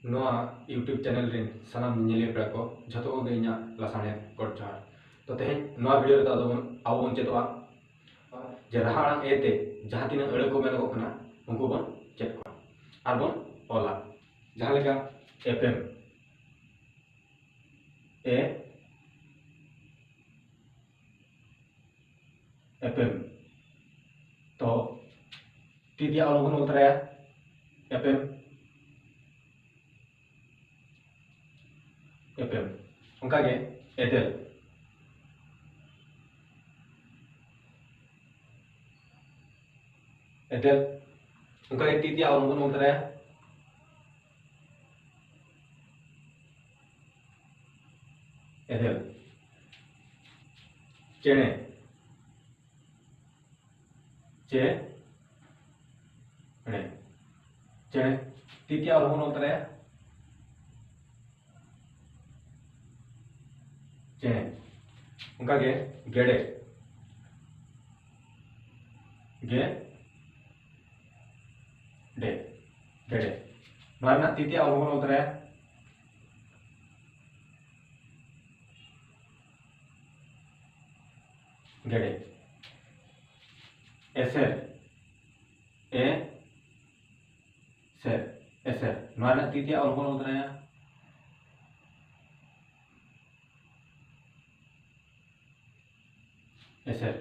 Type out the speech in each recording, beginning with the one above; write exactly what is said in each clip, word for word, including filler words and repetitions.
ᱱᱚᱣᱟ YouTube channel ᱨᱮᱱ ᱥᱟᱱᱟᱢ ᱧᱮᱧᱮᱞᱤᱭᱟᱹ ᱯᱮᱲᱟ ᱠᱚ ᱡᱷᱚᱛᱚ ᱠᱚᱜᱮ ᱤᱧᱟᱹᱜ ᱞᱟᱥᱟᱲᱦᱮᱫ ᱜᱚᱰ ᱡᱚᱦᱟᱨ᱾ ᱛᱚ ᱛᱮᱦᱮᱧ ᱱᱚᱣᱟ ᱵᱷᱤᱰᱤᱭᱳ ᱨᱮᱫᱚ ᱟᱫᱚ ᱵᱚᱱ, ᱟᱵᱚ ᱵᱚᱱ ᱪᱮᱫᱚᱜᱼᱟ ᱡᱮ ᱨᱟᱦᱟ ᱟᱲᱟᱝ ᱮ ᱛᱮ ᱡᱟᱦᱟᱸ ᱛᱤᱱᱟᱹᱜ ᱟᱹᱲᱟᱹ ᱠᱚ ᱢᱮᱱᱚᱜᱚᱜ ᱠᱟᱱᱟ ᱩᱱᱠᱩ ᱵᱚᱱ ᱪᱮᱫ ᱠᱚᱣᱟ ᱟᱨ ᱵᱚᱱ ᱚᱞᱟ᱾ ᱡᱟᱦᱟᱸ ᱞᱮᱠᱟ ᱮᱯᱮᱢ, ᱮ ᱮᱯᱮᱢ᱾ ᱛᱚ ᱛᱤ ᱛᱮᱭᱟᱜ ᱚᱞ ᱦᱚᱸᱵᱚᱱ ᱚᱞ ᱛᱚᱨᱟᱭᱟ, ᱮᱯᱮᱢ, ᱮᱯᱮᱢ᱾ ᱚᱱᱠᱟᱜᱮ ᱮᱫᱮᱞ, ᱮᱫᱮᱞ᱾ ᱚᱱᱠᱟᱜᱮ ᱛᱤ ᱛᱮᱭᱟᱜ ᱚᱞ ᱦᱚᱸᱵᱚᱱ ᱚᱞ ᱛᱚᱨᱟᱭᱟ, ᱮᱫᱮᱞ᱾ ᱪᱮᱬᱮ, ᱪᱮ, ᱬᱮ, ᱪᱮᱬᱮ᱾ ᱛᱤ ᱛᱮᱭᱟᱜ ᱚᱞ ᱦᱚᱸᱵᱚᱱ ᱚᱞ ᱛᱚᱨᱟᱭᱟ, ᱪᱮᱬᱮ᱾ ᱚᱱᱠᱟᱜᱮ ᱜᱮᱰᱮ, ᱜᱮ, ᱰᱮ, ᱜᱮᱰᱮ᱾ ᱱᱚᱣᱟ ᱨᱮᱱᱟᱜ ᱛᱤ ᱛᱮᱭᱟᱜ ᱚᱞ ᱦᱚᱸᱵᱚᱱ ᱚᱞ ᱛᱚᱨᱟᱭᱟ, ᱜᱮᱰᱮ᱾ ᱮᱥᱮᱨ, ᱮ, ᱥᱮᱨ, ᱮᱥᱮᱨ᱾ ᱱᱚᱣᱟ ᱨᱮᱱᱟᱜ ᱛᱤ ᱛᱮᱭᱟᱜ ᱚᱞ ᱦᱚᱸᱵᱚᱱ ᱚᱞ ᱛᱚᱨᱟᱭᱟ, ᱮᱥᱮᱨ᱾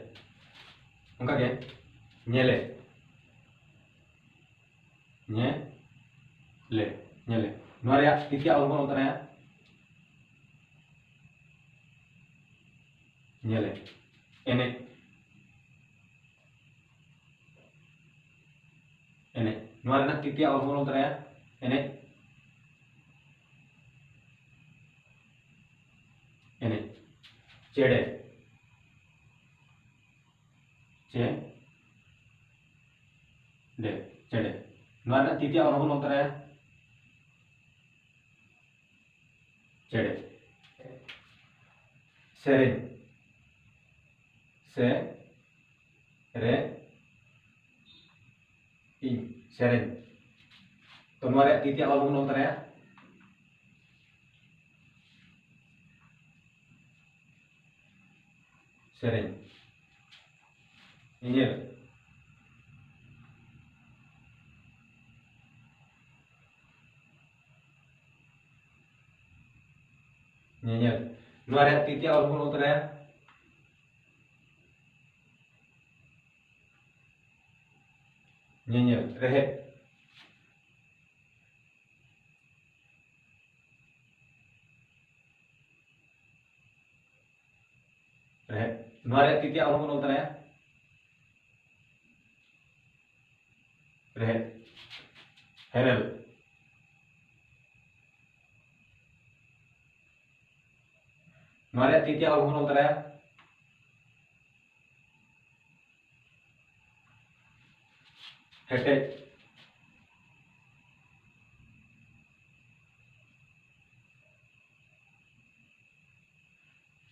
ᱚᱱᱠᱟᱜᱮ ᱧᱮᱞᱮ, ᱧᱮ, ᱞᱮ, ᱧᱮᱞᱮ᱾ ᱱᱚᱣᱟ ᱨᱮᱭᱟᱜ ᱛᱤ ᱛᱮᱭᱟᱜ ᱚᱞ ᱵᱚᱱ ᱚᱞ ᱛᱚᱨᱟᱭᱟ, ᱧᱮᱞᱮ᱾ ᱮᱱᱮᱡ, ᱮᱱᱮᱡ᱾ ᱱᱚᱣᱟ ᱨᱮᱱᱟᱜ ᱛᱤ ᱛᱮᱭᱟᱜ ᱚᱞ ᱵᱚᱱ ᱚᱞ ᱛᱚᱨᱟᱭᱟ, ᱮᱱᱮᱡ, ᱮᱱᱮᱡ᱾ ᱪᱮᱬᱮ, ᱪᱮ, ᱰᱮ, ᱪᱮᱬᱮ᱾ ᱱᱚᱣᱟ ᱨᱮᱱᱟᱜ ᱛᱤ ᱛᱮᱭᱟᱜ ᱚᱞ ᱦᱚᱸᱵᱚᱱ ᱚᱞ ᱛᱚᱨᱟᱭᱟ, ᱪᱮᱬᱮ᱾ ᱥᱮᱨᱮᱧ, ᱥᱮ, ᱨᱮ, ᱤᱧ, ᱥᱮᱨᱮᱧ᱾ ᱛᱚ ᱱᱚᱣᱟ ᱨᱮᱭᱟᱜ ᱛᱤ ᱛᱮᱭᱟᱜ ᱚᱞ ᱵᱚᱱ ᱚᱞ ᱛᱚᱨᱟᱭᱟ᱾ ᱥᱮᱨᱮᱧ᱾ ᱧᱮᱧᱮᱞ᱾ ᱧᱮᱧᱮᱞ᱾ ᱱᱚᱣᱟ ᱨᱮᱭᱟᱜ ᱛᱤ ᱛᱮᱭᱟᱜ ᱚᱞ ᱵᱚᱱ ᱚᱞ ᱛᱚᱨᱟᱭᱟ᱾ ᱧᱮᱧᱮᱞ᱾ ᱨᱮᱦᱮᱫ᱾ ᱨᱮᱦᱮᱫ᱾ ᱱᱚᱣᱟ ᱨᱮᱭᱟᱜ ᱛᱤ ᱛᱮᱭᱟᱜ ᱚᱞ ᱵᱚᱱ ᱚᱞ ᱛᱚᱨᱟᱭᱟ᱾ ᱨᱮᱦᱮᱫ᱾ ᱦᱮᱨᱮᱞ᱾ ᱱᱚᱣᱟ ᱨᱮᱭᱟᱜ ᱛᱤ ᱛᱮᱭᱟᱜ ᱚᱞ ᱵᱚᱱ ᱚᱞ ᱛᱚᱨᱟᱭᱟ᱾ ᱦᱮᱴᱮᱡ᱾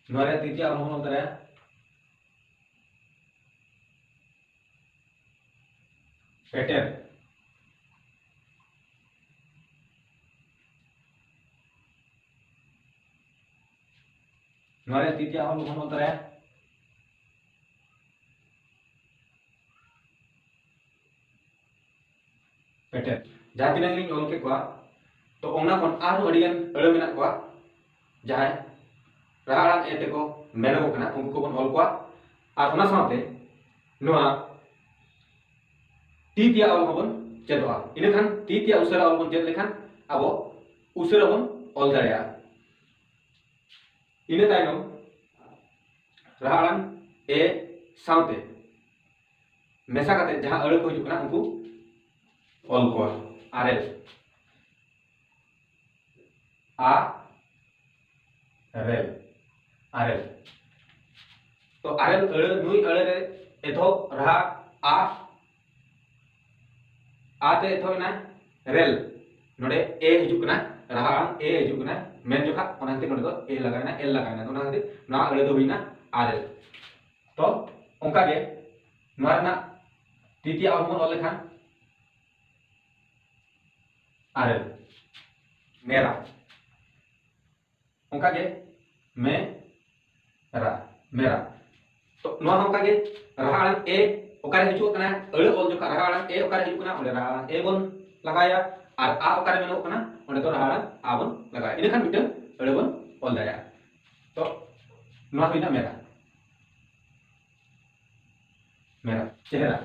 ᱱᱚᱣᱟ ᱨᱮᱭᱟᱜ ᱛᱤ ᱛᱮᱭᱟᱜ ᱚᱞ ᱵᱚᱱ ᱚᱞ ᱛᱚᱨᱟᱭᱟ᱾ ᱯᱮᱴᱮᱨ᱾ ᱱᱚᱣᱟ ᱨᱮᱭᱟᱜ ᱛᱤ ᱛᱮᱭᱟᱜ ᱚᱞ ᱵᱚᱱ ᱚᱞ ᱛᱚᱨᱟᱭᱟ᱾ ᱯᱮᱴᱮᱨ᱾ ᱡᱟᱦᱟᱸ ᱛᱤᱱᱟᱹᱜ ᱞᱤᱧ ᱚᱞ ᱠᱮᱫ ᱠᱚᱣᱟ, ᱛᱚ ᱚᱱᱟ ᱠᱷᱚᱱ ᱟᱨᱦᱚᱸ ᱟᱹᱰᱤ ᱜᱟᱱ ᱟᱹᱲᱟᱹ ᱢᱮᱱᱟᱜ ᱠᱚᱣᱟ, ᱡᱟᱦᱟᱸᱭ ᱨᱟᱦᱟ ᱟᱲᱟᱝ ᱮ ᱛᱮᱠᱚ ᱢᱮᱱᱚᱜᱚᱜ ᱠᱟᱱᱟ, ᱩᱱᱠᱩ ᱠᱚᱵᱚᱱ ᱚᱞ ᱠᱚᱣᱟ᱾ ᱟᱨ ᱚᱱᱟ ᱥᱟᱶᱛᱮ ᱱᱚᱣᱟ ᱛᱤ ᱛᱮᱭᱟᱜ ᱚᱞ ᱦᱚᱸᱵᱚᱱ ᱪᱮᱫᱚᱜᱼᱟ᱾ ᱤᱱᱟᱹᱠᱷᱟᱱ ᱛᱤ ᱛᱮᱭᱟᱜ ᱩᱥᱟᱹᱨᱟ ᱚᱞ ᱵᱚᱱ ᱪᱮᱫ ᱞᱮᱠᱷᱟᱱ ᱟᱵᱚ ᱩᱥᱟᱹᱨᱟ ᱵᱚᱱ ᱚᱞ ᱫᱟᱲᱮᱭᱟᱜᱼᱟ᱾ ᱤᱱᱟᱹ ᱛᱟᱭᱱᱚᱢ ᱨᱟᱦᱟ ᱟᱲᱟᱝ ᱮ ᱥᱟᱶᱛᱮ ᱢᱮᱥᱟ ᱠᱟᱛᱮ ᱡᱟᱦᱟᱸ ᱟᱹᱲᱟᱹ ᱠᱚ ᱦᱤᱡᱩᱜ ᱠᱟᱱᱟ, ᱩᱱᱠᱩ ᱚᱞ ᱠᱚᱣᱟ᱾ ᱟᱨᱮᱞ᱾ ᱟ, ᱨᱮᱞ, ᱟᱨᱮᱞ᱾ ᱛᱚ ᱟᱨᱮᱞ ᱟᱹᱲᱟᱹ, ᱱᱩᱭ ᱟᱹᱲᱟᱹ ᱨᱮ ᱮᱛᱚᱦᱚᱵ ᱨᱟᱦᱟ ᱟ, ᱟ ᱛᱮ ᱮᱛᱚᱦᱚᱵ ᱮᱱᱟ ᱨᱮᱞ, ᱱᱚᱰᱮ ᱮ ᱦᱤᱡᱩᱜ ᱠᱟᱱᱟ, ᱨᱟᱦᱟ ᱟᱲᱟᱝ ᱮ ᱦᱤᱡᱩᱜ ᱠᱟᱱᱟ ᱢᱮᱱ ᱡᱚᱠᱷᱟ, ᱚᱱᱟ ᱠᱷᱟᱹᱛᱤᱨ ᱱᱚᱰᱮ ᱫᱚ ᱮ ᱞᱟᱜᱟᱣ ᱮᱱᱟ, ᱚᱱᱟ ᱠᱷᱟᱹᱛᱤᱨ ᱱᱚᱣᱟ ᱟᱹᱲᱟᱹ ᱫᱚ ᱦᱩᱭᱱᱟ ᱟᱨᱮᱞ᱾ ᱛᱚ ᱚᱱᱠᱟ ᱜᱮ ᱱᱚᱣᱟ ᱨᱮᱱᱟᱜ ᱛᱤ ᱛᱮᱭᱟᱜ ᱚᱞ ᱵᱚᱱ ᱚᱞ ᱞᱮᱠᱷᱟᱱ ᱟᱨᱮᱞ᱾ ᱢᱮᱨᱟ᱾ ᱚᱱᱠᱟ ᱜᱮ ᱢᱮ ᱨᱟ, ᱢᱮᱨᱟ᱾ ᱛᱚ ᱱᱚᱣᱟ ᱦᱚᱸ ᱚᱱᱠᱟ ᱜᱮ ᱨᱟᱦᱟ ᱟᱲᱟᱝ ᱮ ᱚᱠᱟᱨᱮ ᱦᱤᱡᱩᱜ ᱠᱟᱱᱟ, ᱟᱹᱲᱟᱹ ᱚᱞ ᱡᱚᱠᱷᱚᱱ ᱨᱟᱦᱟ ᱟᱲᱟᱝ ᱮ ᱚᱠᱟᱨᱮ ᱦᱤᱡᱩᱜ ᱠᱟᱱᱟ, ᱚᱸᱰᱮ ᱨᱟᱦᱟ ᱟᱲᱟᱝ ᱮ ᱵᱚᱱ ᱞᱟᱜᱟᱣᱟ, ᱟᱨ ᱟ ᱚᱠᱟᱨᱮ ᱢᱮᱱᱚᱜ ᱠᱟᱱᱟ, ᱚᱸᱰᱮ ᱫᱚ ᱨᱟᱦᱟ ᱟᱲᱟᱝ ᱟ ᱵᱚᱱ ᱞᱟᱜᱟᱣᱟ᱾ ᱤᱱᱟᱹᱠᱷᱟᱱ ᱢᱤᱫᱴᱟᱝ ᱟᱹᱲᱟᱹ ᱵᱚᱱ ᱚᱞ ᱫᱟᱲᱮᱭᱟᱜᱼᱟ᱾ ᱛᱚ ᱱᱚᱣᱟ ᱦᱩᱭᱱᱟ ᱢᱮᱨᱟ᱾ ᱢᱮᱨᱟ, ᱪᱮᱦᱨᱟ᱾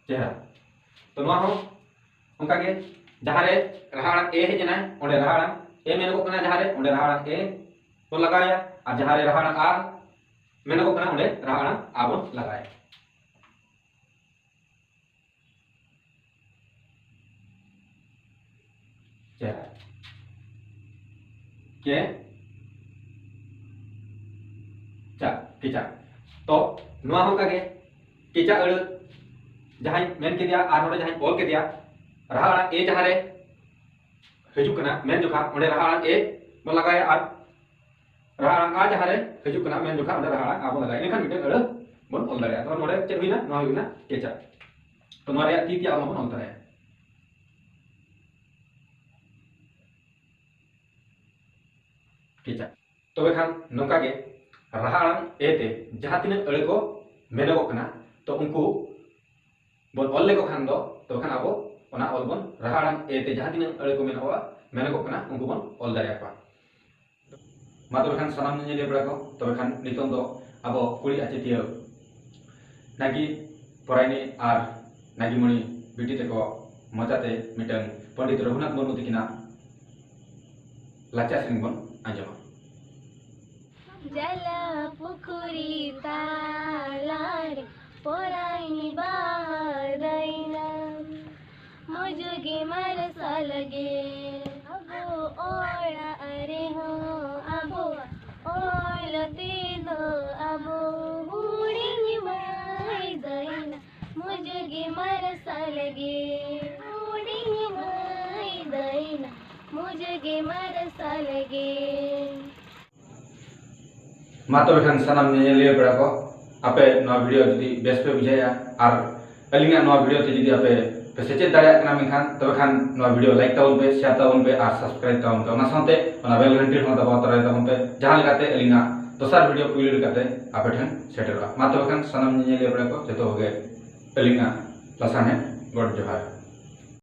ᱪᱮᱦᱨᱟ᱾ ᱛᱚ ᱱᱚᱣᱟ ᱦᱚᱸ ᱚᱱᱠᱟ ᱜᱮ, ᱡᱟᱦᱟᱸ ᱨᱮ ᱨᱟᱦᱟ ᱟᱲᱟᱝ ᱮ ᱦᱮᱡ ᱮᱱᱟ, ᱚᱸᱰᱮ ᱨᱟᱦᱟ ᱟᱲᱟᱝ ᱮ ᱢᱮᱱᱚᱜᱚᱜ ᱠᱟᱱᱟ, ᱡᱟᱦᱟᱸ ᱨᱮ, ᱚᱸᱰᱮ ᱨᱟᱦᱟ ᱟᱲᱟᱝ ᱮ ᱵᱚᱱ ᱞᱟᱜᱟᱣᱮᱭᱟ, ᱟᱨ ᱡᱟᱦᱟᱸ ᱨᱮ ᱨᱟᱦᱟ ᱟᱲᱟᱝ ᱟ ᱢᱮᱱᱚᱜᱚᱜ ᱠᱟᱱᱟ, ᱚᱸᱰᱮ ᱨᱟᱦᱟ ᱟᱲᱟᱝ ᱟ ᱵᱚᱱ ᱞᱟᱜᱟᱣᱮᱭᱟ᱾ ᱪᱮᱦᱨᱟ᱾ ᱠᱮ, ᱪᱟ, ᱠᱮᱪᱟ᱾ ᱛᱚ ᱱᱚᱣᱟ ᱦᱚᱸ ᱚᱱᱠᱟ ᱜᱮ, ᱠᱮᱪᱟ ᱟᱹᱲᱟᱹ ᱡᱟᱦᱟᱸᱧ ᱢᱮᱱ ᱠᱮᱫᱮᱭᱟ ᱟᱨ ᱱᱚᱰᱮ ᱡᱟᱦᱟᱸᱧ ᱚᱞ ᱠᱮᱫᱮᱭᱟ, ᱨᱟᱦᱟ ᱟᱲᱟᱝ ᱮ ᱡᱟᱦᱟᱸ ᱨᱮ ᱦᱤᱡᱩᱜ ᱠᱟᱱᱟ ᱢᱮᱱ ᱡᱚᱠᱷᱟ, ᱚᱸᱰᱮ ᱨᱟᱦᱟ ᱟᱲᱟᱝ ᱮ ᱵᱚᱱ ᱞᱟᱜᱟᱣᱮᱭᱟ ᱟᱨ ᱨᱟᱦᱟ ᱟᱲᱟᱝ ᱟ ᱡᱟᱦᱟᱸ ᱨᱮ ᱦᱤᱡᱩᱜ ᱠᱟᱱᱟ ᱢᱮᱱ ᱡᱚᱠᱷᱟ, ᱚᱸᱰᱮ ᱨᱟᱦᱟ ᱟᱲᱟᱝ ᱟ ᱵᱚᱱ ᱞᱟᱜᱟᱣᱟ᱾ ᱤᱱᱟᱹᱠᱷᱟᱱ ᱢᱤᱫᱴᱟᱝ ᱟᱹᱲᱟᱹ ᱵᱚᱱ ᱚᱞ ᱫᱟᱲᱮᱭᱟᱜᱼᱟ᱾ ᱛᱚ ᱱᱚᱰᱮ ᱪᱮᱫ ᱦᱩᱭᱱᱟ? ᱱᱚᱣᱟ ᱦᱩᱭᱱᱟ ᱠᱮᱪᱟ᱾ ᱛᱚ ᱱᱚᱣᱟ ᱨᱮᱭᱟᱜ ᱛᱤ ᱛᱮᱭᱟᱜ ᱚᱞ ᱦᱚᱸᱵᱚᱱ ᱚᱞ ᱫᱟᱲᱮᱭᱟᱜᱼᱟ᱾ ᱠᱮᱪᱟ᱾ ᱛᱚᱵᱮ ᱠᱷᱟᱱ ᱱᱚᱝᱠᱟ ᱜᱮ ᱨᱟᱦᱟ ᱟᱲᱟᱝ ᱮ ᱛᱮ ᱡᱟᱦᱟᱸ ᱛᱤᱱᱟᱹᱜ ᱟᱹᱲᱟᱹ ᱠᱚ ᱢᱮᱱᱚᱜᱚᱜ ᱠᱟᱱᱟ, ᱛᱚ ᱩᱱᱠᱩ ᱵᱚᱱ ᱚᱞ ᱞᱮᱠᱚ ᱠᱷᱟᱱ ᱫᱚ, ᱛᱚᱵᱮ ᱠᱷᱟᱱ ᱟᱵᱚ ᱚᱱᱟ ᱚᱞ ᱵᱚᱱ, ᱨᱟᱦᱟ ᱟᱲᱟᱝ ᱮ ᱛᱮ ᱡᱟᱦᱟᱸ ᱛᱤᱱᱟᱹᱜ ᱟᱹᱲᱟᱹ ᱠᱚ ᱢᱮᱱᱚᱜᱼᱟ, ᱢᱮᱱᱚᱜᱚᱜ ᱠᱟᱱᱟ, ᱩᱱᱠᱩ ᱵᱚᱱ ᱚᱞ ᱫᱟᱲᱮᱭᱟᱠᱚᱣᱟ᱾ ᱢᱟ ᱛᱚᱵᱮ ᱠᱷᱟᱱ ᱥᱟᱱᱟᱢ ᱧᱮᱧᱮᱞᱤᱭᱟᱹ ᱯᱮᱲᱟ ᱠᱚ, ᱛᱚᱵᱮ ᱠᱷᱟᱱ ᱱᱤᱛᱚᱝ ᱫᱚ ᱟᱵᱚ ᱠᱩᱲᱤ ᱟᱪᱮᱛᱤᱭᱟᱹ ᱱᱟᱜᱤ ᱯᱚᱨᱟᱭᱱᱤ ᱟᱨ ᱱᱟᱜᱤᱢᱚᱬᱤ ᱵᱤᱴᱤ ᱛᱮᱠᱚ ᱢᱚᱪᱟᱛᱮ ᱢᱤᱫᱴᱟᱝ ᱯᱚᱱᱰᱤᱛ ᱨᱚᱜᱷᱩᱱᱟᱛᱷ ᱢᱩᱨᱢᱩ ᱛᱤᱠᱤᱱᱟᱜ ᱞᱟᱠᱪᱟᱨ ᱥᱮᱨᱮᱧ ᱵᱚᱱ ᱟᱸᱡᱚᱢᱟ᱾ ᱡᱟᱞᱟ ᱯᱩᱠᱷᱩᱨᱤ ᱛᱟᱞᱟᱨᱮ ᱯᱚᱨᱟᱭᱱᱤ ᱵᱟᱦᱟᱨᱟᱭᱱᱟ, ᱢᱚᱡᱽ ᱜᱮ ᱢᱟᱨᱥᱟᱞ ᱜᱮ ᱟᱵᱚ ᱚᱲᱟᱜ ᱨᱮᱦᱚᱸ, ᱟᱵᱚᱣᱟᱜ ᱚᱞ ᱛᱮᱫᱚ ᱟᱵᱚ ᱦᱩᱰᱤᱧ ᱢᱟᱹᱭ ᱫᱟᱹᱭᱱᱟ, ᱢᱚᱡᱽ ᱜᱮ ᱢᱟᱨᱥᱟᱞ ᱜᱮ ᱦᱩᱰᱤᱧ ᱢᱟᱹᱭ ᱫᱟᱹᱭᱱᱟ, ᱢᱚᱡᱽ ᱜᱮ ᱢᱟᱨᱥᱟᱞ ᱜᱮ᱾ ᱢᱟ ᱛᱚᱵᱮ ᱠᱷᱟᱱ ᱥᱟᱱᱟᱢ ᱧᱮᱧᱮᱞᱤᱭᱟᱹ ᱯᱮᱲᱟ ᱠᱚ, ᱟᱯᱮ ᱱᱚᱣᱟ ᱵᱷᱤᱰᱤᱭᱳ ᱡᱩᱫᱤ ᱵᱮᱥ ᱯᱮ ᱵᱩᱡᱷᱟᱹᱣᱮᱫᱼᱟ ᱟᱨ ᱟᱹᱞᱤᱧᱟᱜ ᱱᱚᱣᱟ ᱵᱷᱤᱰᱤᱭᱳ ᱛᱮ ᱡᱩᱫᱤ ᱟᱯᱮ ᱯᱮ ᱥᱮᱪᱮᱫ ᱫᱟᱲᱮᱭᱟᱜ ᱠᱟᱱᱟ, ᱢᱮᱱᱠᱷᱟᱱ ᱛᱚᱵᱮ ᱠᱷᱟᱱ ᱱᱚᱣᱟ ᱵᱷᱤᱰᱤᱭᱳ ᱞᱟᱭᱤᱠ ᱛᱟᱵᱚᱱ ᱯᱮ, ᱥᱮᱭᱟᱨ ᱛᱟᱵᱚᱱ ᱯᱮ ᱟᱨ ᱥᱟᱵᱥᱠᱨᱟᱭᱤᱵ ᱛᱟᱵᱚᱱ ᱯᱮ᱾ ᱚᱱᱟ ᱥᱟᱶᱛᱮ ᱚᱱᱟ ᱵᱮᱞ ᱜᱷᱟᱱᱴᱤ ᱦᱚᱸ ᱫᱟᱵᱟᱣ ᱛᱚᱨᱟᱭ ᱛᱟᱵᱚᱱ ᱯᱮ, ᱡᱟᱦᱟᱸ ᱞᱮᱠᱟᱛᱮ ᱟᱹᱞᱤᱧᱟᱜ ᱫᱚᱥᱟᱨ ᱵᱷᱤᱰᱤᱭᱳ ᱯᱩᱭᱞᱩ ᱞᱮᱠᱟᱛᱮ ᱟᱯᱮ ᱴᱷᱮᱱ ᱥᱮᱴᱮᱨᱚᱜᱼᱟ᱾ ᱢᱟ ᱛᱚᱵᱮ ᱠᱷᱟᱱ ᱥᱟᱱᱟᱢ ᱧᱮᱧᱮᱞᱤᱭᱟᱹ ᱠᱚᱲᱟ ᱠᱚ ᱡᱚᱛᱚ ᱠᱚᱜᱮ ᱟᱹᱞᱤᱧᱟᱜ ᱞᱟᱥᱟᱲᱦᱮᱫ ᱜᱚᱰ ᱡᱚᱦᱟᱨ᱾